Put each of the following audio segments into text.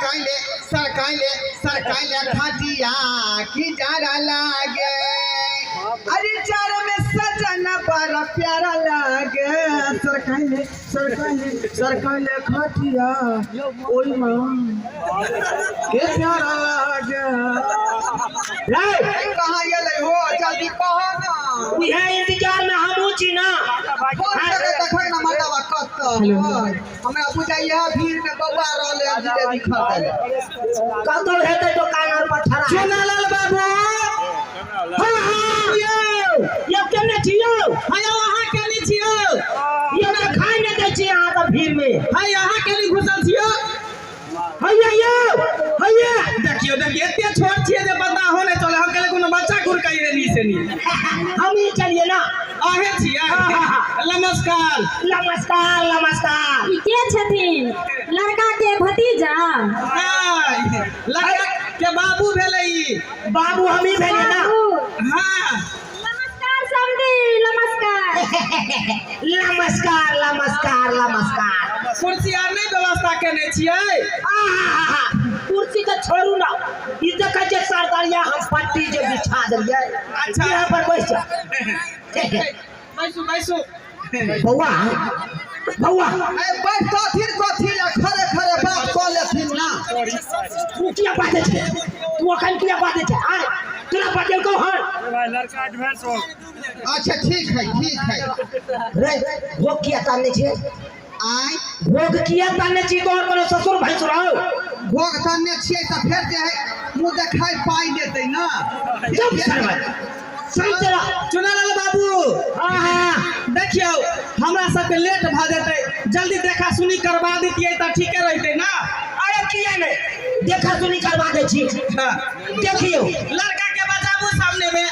सरकाइले सरकाइले सरकाइले खटिया की जाड़ा लागे। अरे चार में सजना बड़ा प्यारा लागे। सरकाइले सरकाइले सरकाइले खटिया ओई मां के प्यारा लागे। रे कहाँ गेलै हो जल्दी कहो ना। इहे इंतजार में हमहूँ छी ना। फोन करके देखक ना मर्दाबा कतऽ हमरा बुझाइया भीड़ में बौआ रहलै हन जिलेबी खरीदै लए। कतौ हेतै दोकान आर पर ठड़ा। चुनालाल बाबू। हाँ हाँ यौ यौ केने छी यौ? हाँ यौ अहाँ केने छी यौ? यौ तऽ खाय नहि दै छी अहाँ तऽ भीड़ में। हाँ अहाँ केने घुसल छी यौ? हैया यौ हैया। देखियौ देखियौ एते छोट छियै जे पता हो नहि चले। हम कहलियै कोनो बच्चा गुरकै रे नी से नी। हम ही चलिए ना। अहें छियै? नमस्कार। नमस्कार नमस्कार। ई के छथिन? लड़का के भतीजा? नहि लड़का के बाबू भेलै ई। बाबू हम ही भेलियै ना। हाँ। नमस्कार समधी नमस्कार। नमस्कार नमस्कार नमस्कार। कुर्सी आर नहि व्यवस्था केने छियै? आहा कुर्सी के छोड़ू ना। ई देखै छियै सरदारिया हम पट्टी जे बिछा देलियै। अच्छा। यहाँ पर बैस जा। बैसू बैसू। बौआ बौआ ए बैठथिन कथी लए खड़े खड़े बात कऽ लेथिन ना। तू किया बाजै छै? तू अखन किया बाजै छै? आय तोरा बजेलकौ हन? लड़का एडवांस हो। अच्छा ठीक है ठीक है। रे भोग किया ताने छियै? आय भोग किया ताने छी? तोहर कोनो ससुर भैंसुर हौ? भोग तानने छियै तऽ फेर जे है मुँह देखाय पाइ देतै ना। चुप सरवा शांत रह। चुनालाल बाबू। हाँ हाँ देखियौ हमरा सबके लेट भऽ जेतै, जल्दी देखा सुनी करवा दितियै तऽ ठीके रहितै ना। अरे किया नहि देखा सुनी करवा दै छी। हाँ। देखियौ लड़का के बचाबू सामने में।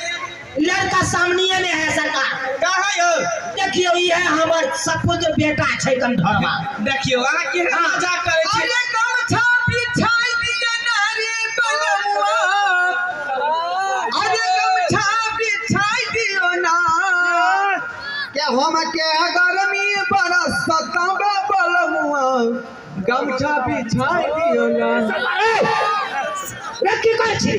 लड़का सामने में है सरकार। कहाँ यौ? देखियौ ई है हमर सपूत बेटा छै कंधरवा। देखियौ अहाँ केहन मजाक करै छी। अरे गमछा बिछाइ दिअ ना रे बलमुआ। अरे गमछा बिछाइ दियौ ना के हम के गर्मी बरसतबे बलमुआ। गमछा बिछाइ दियौ ना। रे की करै छी?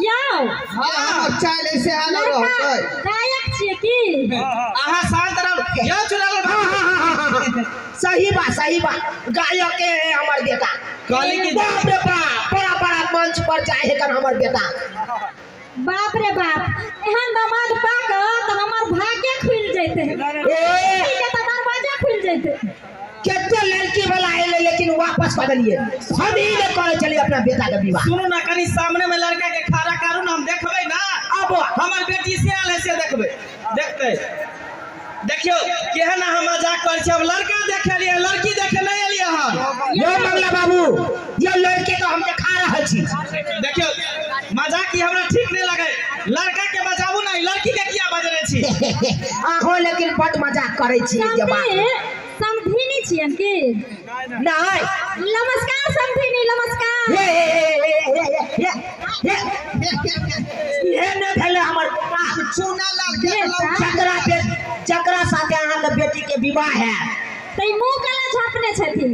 यौ हाँ चाहे से आलो रहतै। गायक छियै की? अहाँ शांत रहू यौ चुनालाल बाबू। सही बात सही बात। गायक के है हमर बेटा। कहली कि बाप रे बाप बड़ा बड़ा मंच पर जाए है हमर बेटा। बाप रे बाप एहन दामाद पा कऽ तऽ हमर भाग्य खुलि जैतै। ए के तऽ दरवाजा खुलि जैतै। कते लड़की वाला एलै लेकिन वापस कऽ देलियै। हम ही नहि करै छलियै अपना बेटा के विवाह। सुनू ना कनी सामने में लड़का के खड़ा करू ना हम देखबै ना। अब हमर बेटी से आयल है से देखबै देखतै। देखियौ केहन अहाँ मजाक करै छी। हम लड़का देखे लिए लड़की देखे नहि एलियै हन। यौ मंगला बाबू यौ लड़की के हम देखा रहल छी। देखियौ मजाक ई हमरा ठीक नहि लगै। लड़का के बजाबू ना लड़की के किया बजने छी? अहों लेकिन बड मजाक करै छी जे बात। समधिनी छियन की? नहि। नमस्कार समधिनी नमस्कार। हे हे हे हे हे नहि भेलै हमर बेटा। चुनालाल के जकरा जकरा साथे अहाँके बेटी के विवाह है तै मुँह केला झाँपने छथिन?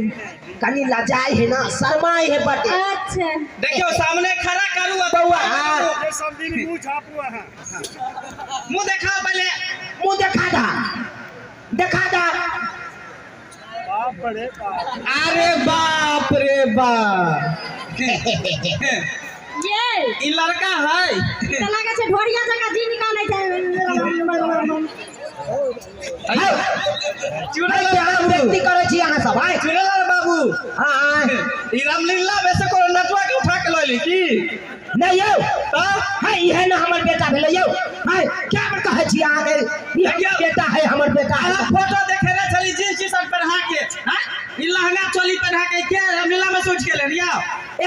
कनी लजाइ है ना शर्माइ है बटे। अच्छा देखियौ सामने खड़ा करू बौआ। समधिनी मुँह झाँपू अहाँ। मुँह देखाओ पहले। मुँह देखा दा देखा दा। बाप रे बाप। अरे बाप रे बाप। ये ई लड़का है। तऽ लागै छै ढोरिया जकाँ जी निकालै छै। चुनालाल बाबू व्यक्ति करै छी अहाँ सब। आय चुनालाल बाबू। हाँ ई रामलीला में से कोनो नटुआ के उठा के लऽ की? नहि यौ। तऽ है इहे ना हमर बेटा भेलै यौ। है क्या पर कहै छी अहाँके? ई हमर बेटा है हमर बेटा है। अहाँ फोटो देखेने छली जींस टी शर्ट पहिना के। हाँ ई लहंगा चोली पहिना के के रामलीला में से उठ के लेलियै?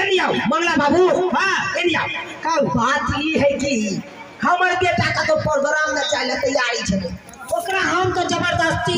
एनी आउ मंगला बाबू। हाँ एनी आउ। कहू बात ई है कि हमर बेटा कतौ प्रोग्राम में जाय लए तैयारी छलै ओकरा हम तो जबरदस्ती